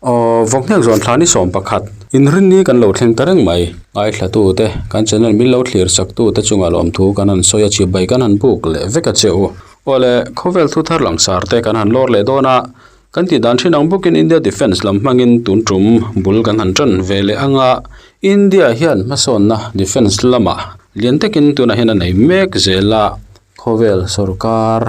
Aw vawk hnek zawn thla ni sawm pakhat inrinni kan lo thleng ta reng mai ngaithla tute kan channel min lo thlir sak tute chungah lawmthu kan han sawi a chibai kan han buk leh vek a che u awle khawvel thu thar langsar te kan han lawr leh dawn a kan tih dan thin ang bawkin India defence lam hmangin tun tum bul kan han tan ve leh ang a India hian hmasawnna defence lamah lian takin tunah hian a nei mek zel a. Khawvel sorkar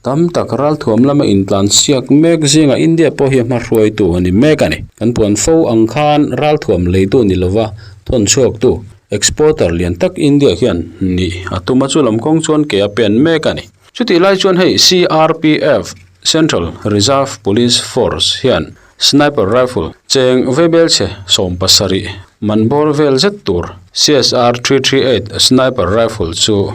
tam tak ralthuam lama intlan siak mek zingah India pawh hi a hmahruaitu a ni mek a ni. Kan puan fo ang khan ralthuam leitu ni lova thawn chhuaktu, exporter, lian tak India hian nih a tum a, chu lam kawng chuan ke a pen mek a ni. Chutih lai chuan hei CRPF, Central Reserve Police Force, hian Sniper Rifle cheng veibelchhe 70 man bawr vel zet tur CSR 338 Sniper Rifle chu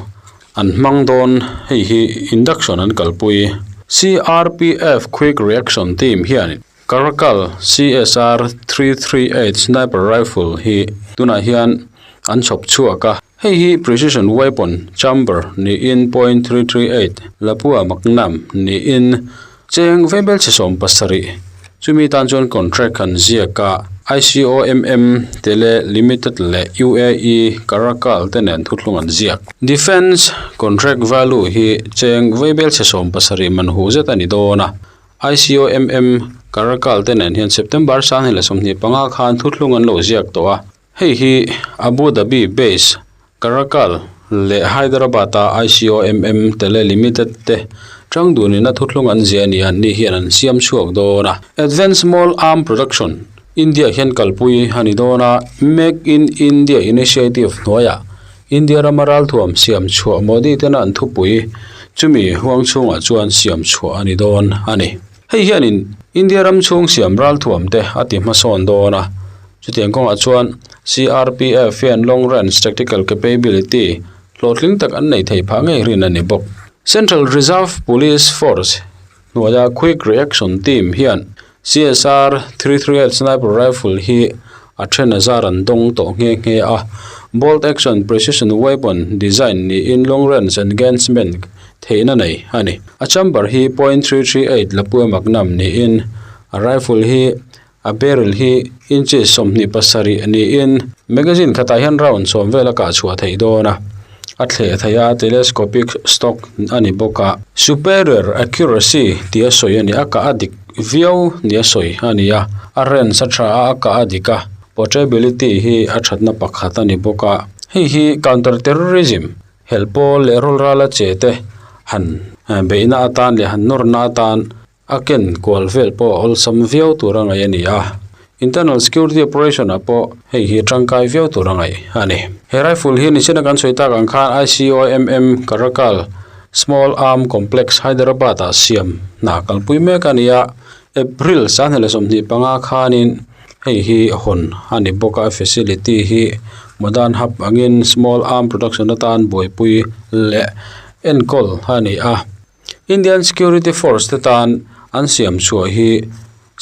an hmang dawn, hei hi induction an kalpui. CRPF Quick Reaction Team hian Caracal CSR 338 Sniper Rifle hi tunah hian an chhawp chhuak a, hei hi precision weapon chamber niin point 338 Lapua Magnum niin Cheng veibelchhe 70 chumi tan chuan contract an ziak a, ICOMM Tele Limited leh UAE Caracal te nen thuthlung an ziak. Defence contract value hi cheng veibelchhe 70 man huh zet a ni dawn a, ICOMM Caracal te nen hian September 2025 khan thuthlung an lo ziak tawh a, Hei hi Abu Dhabi base Caracal leh Hyderabad-a ICOMM Tele Limited te tang dunin a thuthlung an ziah a ni a, ni hian an siam chhuak dawn a. Advanced Small Arm Production, India hian kalpui a ni dawn a, Make in India Initiative hnuaiah India rama ralthuam siam chhuah Modi tena an thupui chumi huang chhungah chuan siam chhuah a ni dawn a ni. Hei hianin India ram chhung siam ralthuam te a ti hmasawn dawn a, chutiang kawngah chuan CRPF hian long range tactical capability hlawhtling tak an nei thei phah ngei rin a ni bawk. Central Reserve Police Force hnuaia Quick Reaction Team hian CSR 338 Sniper Rifle hi a then a zar an dawng tawh nghe nghe a, bolt action precision weapon design niin long range engagement theihna nei a ni. A chamber hi point 338 Lapua Magnum niin a rifle hi a barrel hi inches 27 niin magazine khatah hian round sawm vel a kah chhuah theih dawn a, a thleh theih a telescopic stock a ni bawk a. Superior accuracy tih a sawi a ni, a kah a dik viau ni a sawi a ni a, a range a tha a, a kah a dik a, portability hi a thatna pakhat a ni bawk a, hei hi counter terrorism Helh pawl leh rawlrala che te han beihna atan leh han nawrna atan a ken kual vel pawh a awlsam viau tur a ngaih a ni a. Internal Security Operation ah pawh hei hi tangkai viau tur a ngaih a ni. He rifle hi nichina kan sawi tak ang khan ICOMM Caracal Small Arm Complex Hyderabad ah siam hna kalpui mek a ni a. April 2025 khanin Hei hi hawn a ni bawk a facility hi modern hub angin small arm production atan buaipui leh enkawl a ni a Indian security force te tan an siam chhuah hi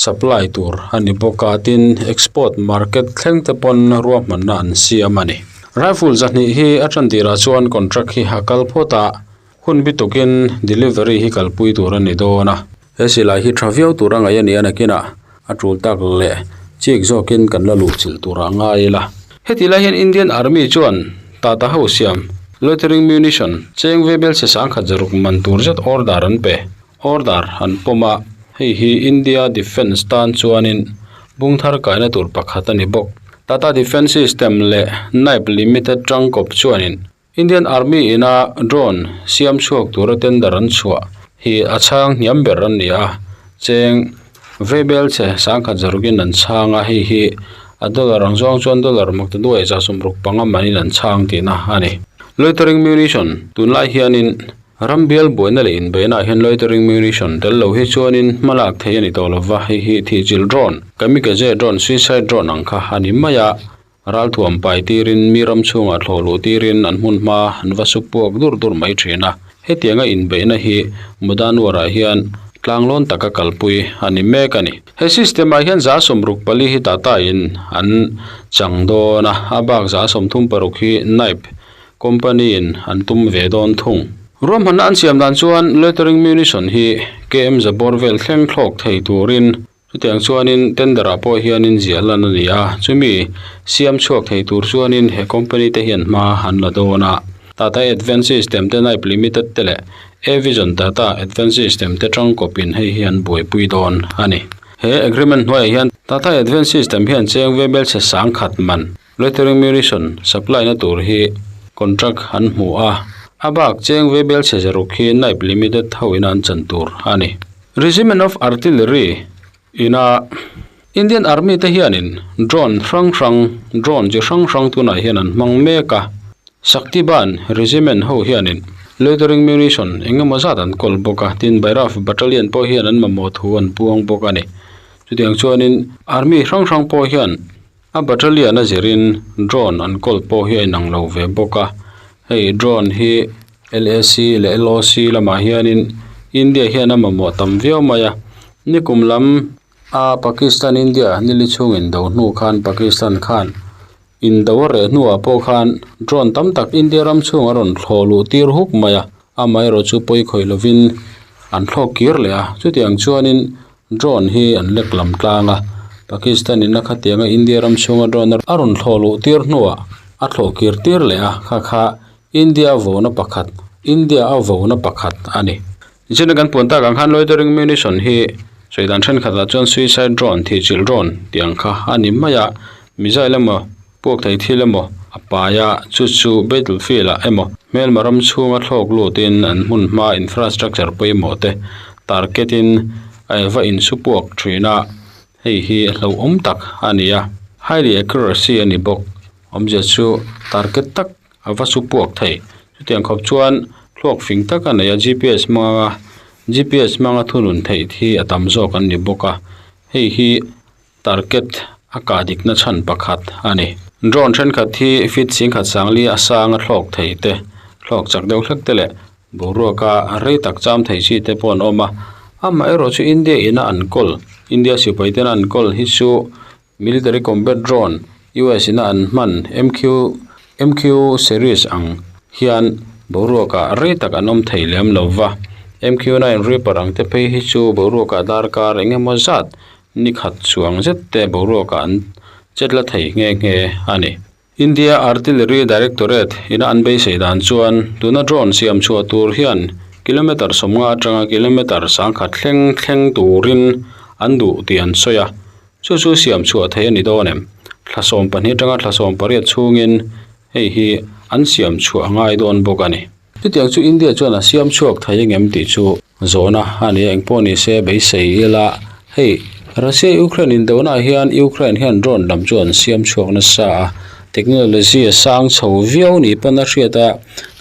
supply tur a ni bawk a tin export market thleng te pawn ruahmanna an siam a ni. Rifle zahnih hi a tan tirah chuan contract hi a kal phawt a hun bi tukin delivery hi kalpui tur a ni dawn a. He silai hi tha viau tur a ngaih a ni a nakinah a tul tak leh chik zawkin kan la luh chilh tur a ngai ila. Heti lai hian Indian Army chuan Tata ho siam loitering munition cheng ve bel chhe sangkhat zaruk man tur zet order an pe order an pawm a, hei hi India Defence tan chuanin bung thar kaina tur pakhat a ni bawk. Tata Defence System leh Naib Limited tangkawp chuanin Indian Army ina drone siam chhuak tura tender an chhuah hi a chhang hniam ber an ni a, cheng veibel chhe sangkhat zarukin an chhang a, hei hi a dollar ang zawng chuan dollar makta duai za 65 manin an chhang tihna a ni. Loitering munition tunlai hianin ram bial buaina leh inbeihnaah hian loitering munition tel lo hi chuanin hmalak theih a ni tawh lova, hei hi thihchilh drone, kamikaze drone, suicide drone ang kha a ni mai a. Ralthuam pai tirin mi ram chhungah thlawh luh tirin an hmun hma an va suk puak dur dur mai thin a. Hetianga inbeihna hi Mudanwar-ah hian Tlanglawn taka kalpui a ni mek a ni. He system ah hian 64 hi Tata in an chang dawn a, a bak 36 hi Naip company in an tum ve dawn thung. Ruahmanna an siam dan chuan loitering munition hi KM za bawr vel thleng thlawk thei turin chutiang chuanin tender ah pawh hianin ziah lan a ni a, chumi siam chhuak thei tur chuanin he company te hian hma an la dawn a. Tata Advanced System te Naip Limited te leh Avision Tata Advanced System te tangkawpin hei hi an buaipui dawn a ni. He agreement hnuaiah hian Tata Advanced System hian cheng vebelchhe sangkhat man loitering munition supply na tur hi contract an hmu a, a bak cheng vebelchhe zaruk hi Naip Limited ho ina an chan tur a ni. Regiment of Artillery ina Indian Army te hianin drone hrang hrang drone chi hrang hrang tunah hian an hmang mek a, Shaktiban Regiment ho hianin loitering munition eng emaw zat an kawl bawk a, tin Bhairav Battalion pawh hian an mamawh thu an puang bawk a ni. Chutiang chuanin Army hrang hrang pawh hian A battalion a zirin drone an kawl pawh hi a inang lo ve bawk a, hei drone hi LAC leh LOC lamah hianin India hian a mamawh tam viau mai a, nikum lam a Pakistan India nili chhung indo hnu khan Pakistan khan indo a reh hnuah pawh khan drone tam tak India ram chhung a rawn thlawh luh tir huk mai a, amaherawh chu pawi khawih lovin an thlawk kir leh a, chutiang chuanin Drone hi an lek lam tlang a, Pakistan in a khatianga India ram chhunga drone a rawn thlawh luh tir hnuah a thlawh kir tir leh a, kha kha India vona pakhat, India a vona pakhat a ni. Nichina kan puan tak ang khan loitering munition hi sawi dan thenkhatah chuan suicide drone, thihchilh drone tih ang kha a ni mai a, missile emaw puak thei thil emaw a pai a, chu chu battlefield ah emaw hmelma ram chhunga thlawk lutin an hmun hma infrastructure pawimawh te target in a va insu puak thin a, hei hi hlauhawm tak a ni a, highly accuracy a ni bawk, awmzia chu target tak a va su puak thei, chutiang khawp chuan thluak fing tak a nei a gps hmanga gps hmanga thunun theih hi a tam zawk an ni bawk a, hei hi. Target a kah dikna chhan pakhat a ni. Drone thenkhat hi feet singkhat sangli a sang a thlawk thei te, thlawk chak deuh hlek te leh boruaka rei tak cham thei chi te pawh an awm a. Amaherawh chu India ina an kawl, India sipai tena an kawl hi chu military combat drone US ina an hman MQ MQ series ang hian boruakah rei tak an awm thei lem lo va. MQ-9 Reaper ang te phei hi chu boruakah darkar eng emaw zat Ni khat chuang zet te boruakah an chet la thei nghe nghe a ni. India Artillery Directorate ina an beisei dan chuan tuna drone siam chhuah tur hian kilometre 50 atanga kilometre 1000 thleng thleng turin an duh tih an sawi a, chu chu siam chhuah thei a ni dawn em? Thla 12 atanga thla 18 chhungin hei hi an siam chhuah a ngai dawn bawk a ni. Chutiang chu India chuan a siam chhuak thei engem tih chu zawhna a ni a, engpawh ni se beisei ila hei Russia Ukraine indona ah hian Ukraine hian drone lam chu an siam chhuak nasa a, technology a sang chho viau ni pawn a hriat a,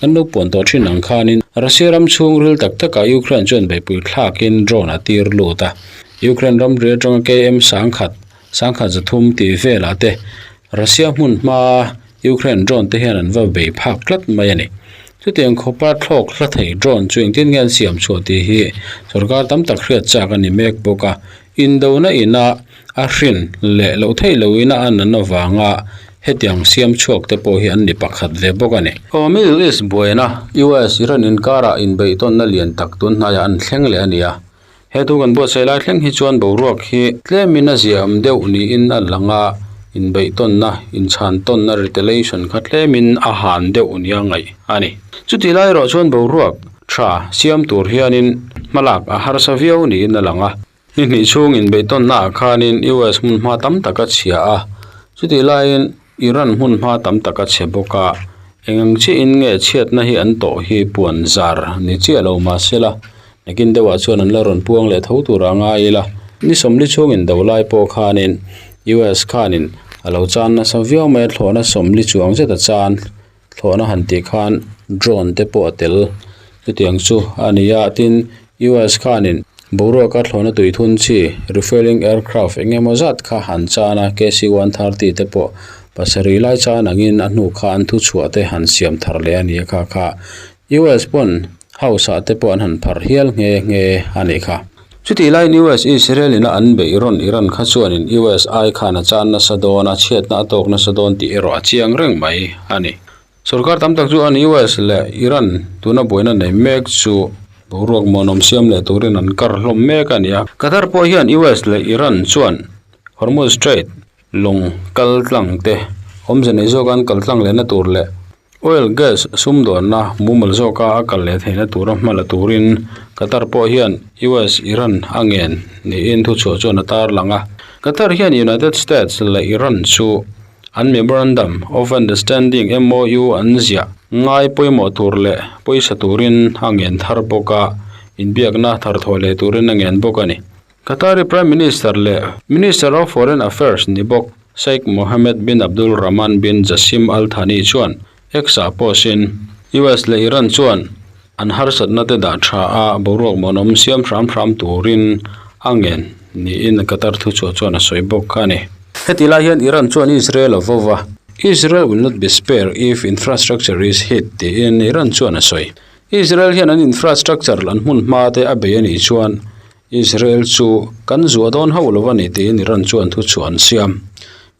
kan lo puan tawh thin ang khanin Russia ram chhung ril tak takah Ukraine chuan beihpui thlakin drone a tir lut a, Ukraine ramri atanga KM 1000 1003 tih velah te Russia hmun hmaa Ukraine drone te hian an va bei phak tlat mai a ni. Chutiang khawpa thlawk hla thei drone chu engtin nge an siam chhuah tih hi sorkar tam tak hriat chak a ni mek bawk a. Indona ina a hrin leh loh theih loin a an an avanga hetiang siam chhuak te pawh hi an ni pakhat ve bawk a ni. Aw Middle East buaina US Iran inkarah inbeihtawnna lian tak tun hnaiah an thleng leh a ni a. He thu kan buatsaih lai thleng hi chuan boruak hi tlemin a ziahawm deuh niin a lang a, inbeihtawnna, inchhantawnna, retaliation, kha tlemin a han deuh nia ngaih a ni. Chutih lai erawh chuan boruak tha siam tur hianin hmalak a harsa viau niin a lang a. Ni hnih chhung inbeihtawnna ah khanin US hmun hma tam tak a chhia a, chutih laiin Iran hmun hma tam tak a chhe bawk a, eng ang chiahin nge chhiatna hi an tawh hi puan zar ni chiah lo mahsela nakin deuhah chuan an la rawn puang leh tho tur a ngai ila. Ni sawmli chhungin do lai pawh khanin US khanin a lo chan nasa viau mai a, thlawhna sawmli chuang zet a chan Thlawhna han tih khan drone te pawh a tel chutiang chu a ni a, tin US khanin boruaka thlawhna tui thun chi refuelling aircraft eng emaw zat kha han chan a, KC-130 te pawh pasarih lai chan angin a hnu kha an thu chhuah te han siam thar leh a ni a kha kha US pawn house ah te pawh an han phar hial nghe nghe a nih kha. Chutih laiin US Israel ina an beih rawn Iran kha chuanin US ai khan a chan nasa dawn a, chhiatna a tawk nasa dawn tih erawh a chiang reng mai a ni. Sorkar tam tak chu an US leh Iran tuna buaina nei mek chu boruak muanawm siam leh turin an kar hlawm mek a ni a. Qatar pawh hian US leh Iran chuan Hormuz Strait lawng kal tlang te awmze nei zawka an kal tlang lehna tur leh Oil, gas sumdawnna mumal zawka a kal leh theihna tura hma la turin Qatar pawh hian US, Iran a ngen niin thuchhuah chuan a tarlang a. Qatar hian United States leh Iran chu an Memorandum of Understanding, MOU, an ziah ngai pawimawh tur leh pawisa turin a ngen thar bawk a, inbiakna tharthawh leh turin a ngen bawk a ni. Qatari Prime Minister leh Minister of Foreign Affairs ni bawk Sheikh Mohammed bin Abdul Rahman bin Jassim Al Thani chuan X-ah post-in, US leh Iran chuan an harsatna te dah tha a boruak muanawm siam hram hram turin a ngen niin Qatar thuchhuah chuan a sawi bawk a ni. Heti lai hian Iran chuan Israel a vo va, Israel will not be spared if infrastructure is hit tiin Iran chuan a sawi. Israel hian an infrastructure an hmun hma te a bei a nih chuan Israel chu kan zuah dawn hauh lo a ni tiin Iran chuan thuchhuah an siam.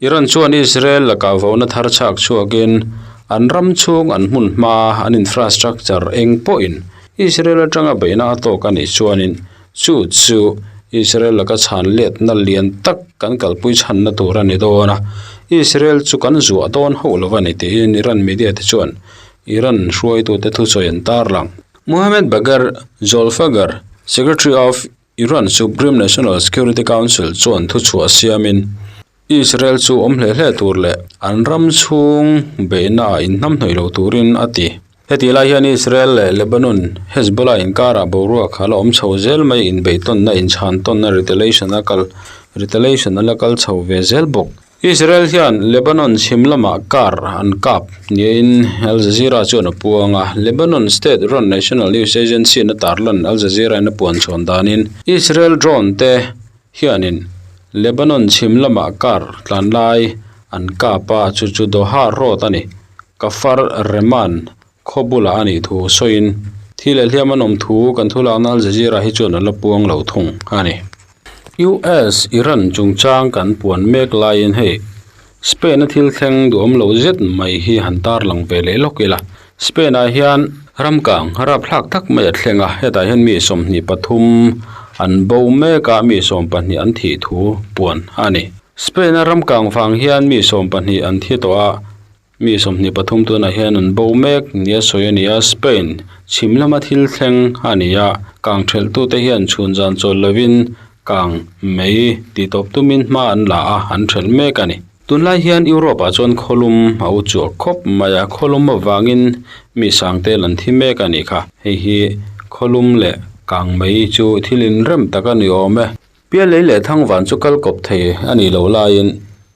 Iran chuan Israel lakah vona thar chhak chhuakin an ram chhung an hmun hma an infrastructure eng pawhin Israel atanga beihna a tawk a nih chuanin chu chu Israel laka chhan letna lian tak kan kalpui chhanna tur a ni dawn a, Israel chu kan zuah dawn hauh lo a ni tiin Iran media te chuan Iran hruaitute thusawi an tarlang. Mohammad Bagher Zolfaghar, Secretary of Iran Supreme National Security Council chuan thuchhuah siamin, Israel chu awm hle hle tur leh an ram chhung beihna ah inhnamhnawih lo turin a ti. Hetih lai hian Israel leh Lebanon Hezbollah inkarah boruak a la awm chho zel mai inbeihtawnna inchhantawnna retaliation a kal retaliation a la kal chho ve zel bawk. Israel hian Lebanon chhim lamah car an kap niin Al Jazeera chuan a puang a, Lebanon state-run National News Agency-in a tarlan Al Jazeera-in a puan chhawn danin Israel drone te hianin Lebanon chhim lamah car tlan lai an kap a, chu chu Doha Road a ni. Kafar Reman khaw bulah a nih thu sawiin thi leh hliam an awm thu kan thulakna Al Jazeera hi chuan a la puang lo thung a ni. US Iran chungchang kan puan mek laiin hei Spain a thil thleng duhawm lo zet mai hi han tarlang ve leh lawk ila. Spain ah hian ramkang rapthlak tak mai a thleng a, hetah hian mi 23 an bo mek a, mi 12 an thih thu puan a ni. Spain a ramkang vang hian mi 12 an thi tawh a, Mi 23 tunah hian an bo mek nia sawi a ni a, Spain chhim lama thil thleng a ni a, kang thelhtute hian chhun zan chawl lovin kang mei tih tawp tumin hma an la a, an thelh mek a ni. Tunlai hian Europe ah chuan khawlum a u chuak khawp mai a, khawlum avangin mi sangtel an thi mek a nih kha. Hei hi khawlum leh kang mei chu thil inrem tak a ni awm e. Pialei leh Thangvan chu kal kawp thei a nih loh laiin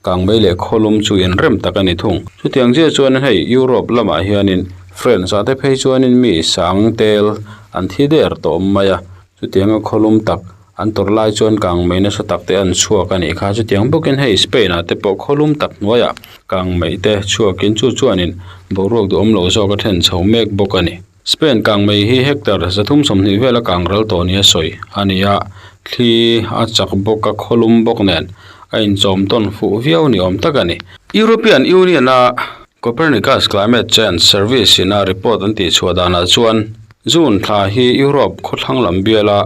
Kangmei leh Khawlum chu inrem tak a ni thung. Chutiang chiah chuan hei Europe lamah hianin France ah te phei chuanin mi sang tel an thi der tawh mai a, chutianga khawlum tak an tawrh lai chuan Kangmei nasa tak te an chhuak a nih kha. Chutiang bawkin hei Spain ah te pawh khawlum tak hnuaiah Kangmei te chhuakin chu chuanin boruak duhawm lo zawk a then chho mek bawk a ni. Spain kangmei hi hectare 320 vela kang ral tawh nia sawi a ni a, thli a chak bawk a, khawlum bawk nen a inchawm tawn fuh viau ni awm tak a ni. European Union-a Copernicus Climate Change Service ina report an tihchhuah danah chuan June thla hi Europe khawthlang lam biala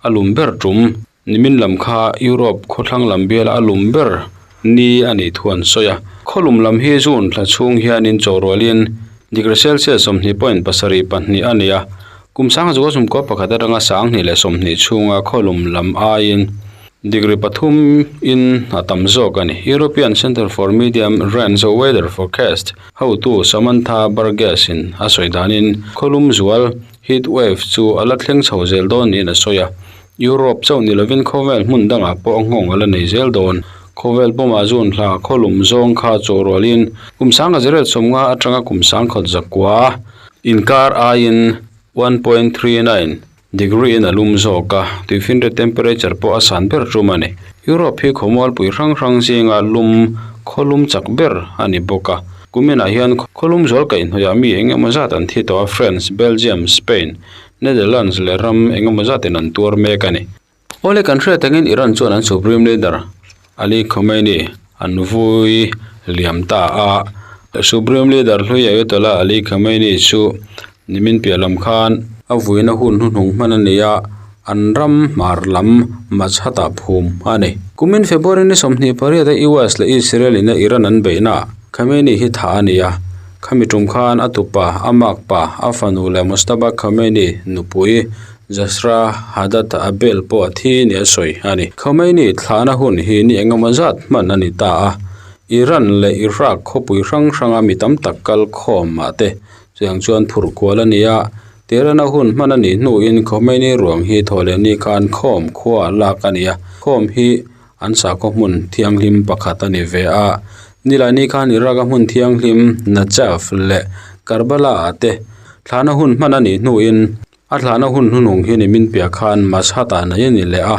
a lum ber tum Nimin lam kha Europe khawthlang lam biala a lum ber ni a nih thu an sawi a. Khawlum lam hi June thla chhung hianin chaw rualin degree Celsius 20.72 a ni a, kum 1991 atanga 2020 chhunga khawlum lam aiin degree pathum in a tam zawk a ni. European Centre for Medium Range Weather Forecast hotu Samantha Burgess in a sawi danin khawlum zual heat wave chu a la thleng chho zel dawn niin a sawi a. Europe chauh ni lovin khawvel hmun dangah pawh a nghawng a la nei zel dawn. Khawvel pawmah zun hla khawlum zawng kha chaw rualin kum sanga zirel 50 atanga kum sangkhat zakua inkar aiin 1.39 degree in a lum zawk a, tuifinriat temperature pawh a san ber tum a ni. Europe hi khawmualpui hrang hrang zinga lum khawlum chak ber a ni bawk a. Kuminah hian khawlum zual kaihhnawihah mi eng emaw zat an thi tawh a, France, Belgium, Spain, Netherlands leh ram engemaw zatin an tuar mek a ni. Awle kan hriat angin Iran chuan an Supreme Leader Ali Khamenei an vui liam ta a. Supreme Leader hlui Ayatollah Ali Khamenei chu nimin piah lam khan a vuina hun hnuhnung hman a ni a, an ram hmar lam Mashhad-ah phum a ni. Kumin February ni 28 a US leh Israel ina Iran an beihnaah Khamenei hi thah a ni a, khami tum khan a tupa, a makpa, a fanu leh Mojtaba Khamenei nupui Zahra Haddad a bel pawh a thi nia sawi a ni. Khomeini thlahna hun hi ni engemaw zat hman a ni ta a, Iran leh Iraq khawpui hrang hranga mi tam tak kal khawm mah te chutiang chuan phurh kual a ni a, Tehran a hun hman a nih hnuin Khomeini ruang hi thawhlehni khan khawm khua lak a ni a, khawm hi an sakhaw hmun thianghlim pakhat a ni ve a. Nilaini khan Iraq a hmun thianghlim Najaf leh Karbala ah te thlahna hun hman a nih hnuin A thlahna hun hnuhnung hi nimin piah khan Mashhad-ah nei a ni leh a.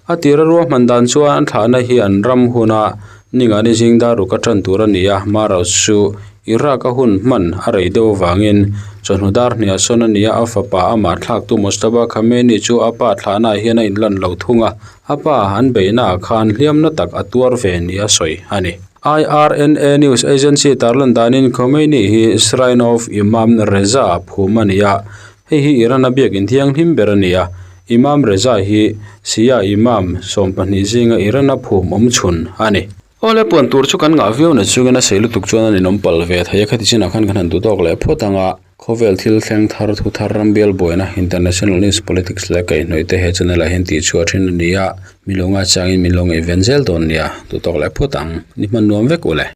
A tira ruahman dan chuan an thlahna hi an ram huna ningani zing dar ruk a tan tur a ni a, Maraus chu Iraq-a hun hman a rei deuh avangin chawhnu dar hniah sawn a ni a, a fapa amah thlaktu Mojtaba Khamenei chu a pa thlahnaah hian a inlan lo thung a, a pa an beihnaah khan hliamna tak a tuar ve nia sawi a ni. IRNA news agency tarlan danin Khomeini hi Shrine of Imam Reza phum a ni a, hei hi Iran-a biakin thianghlim ber a ni a, Imam Reza hi Shia Imam 12 zinga Iran-a phum awm chhun a ni. Awle puan tur chu kan ngah viau na chungin a sei lutuk chuan an inawm pal ve thei a, khati chinah khan kan han duh tawk leh phawt ang a, khawvel thil thleng thar thu thar rambial buaina international news politics leh kaihhnawih te he channel ah hian tihchhuah thin a ni a, mi lo ngaichangin min lo ngaihven zel dawn nia, duh tawk leh phawt ang, ni hman nuam vek u le.